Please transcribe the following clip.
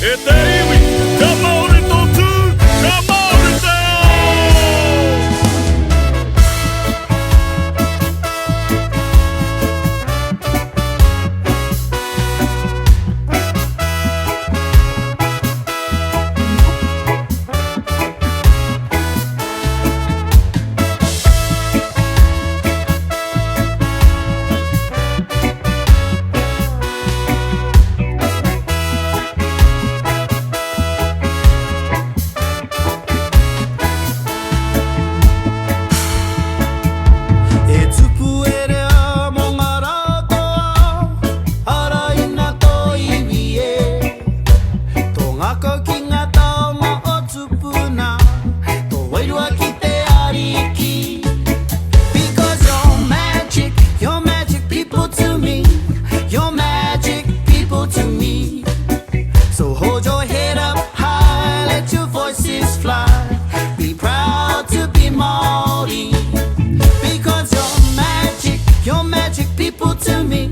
E te iwi, kia Māori tō tū, kia Māori te ao! E tupu e rea mō ngā rā toa, Araina tō iwi e. Tō ngākau ki ngā taonga o tupuna, Tō wairua ki te Ariki. Because you're magic, you're magic people to me. You're magic people to me. So hold your head up high, let your voices fly. Be proud to be Māori. Because you're magic, you're magic people to me.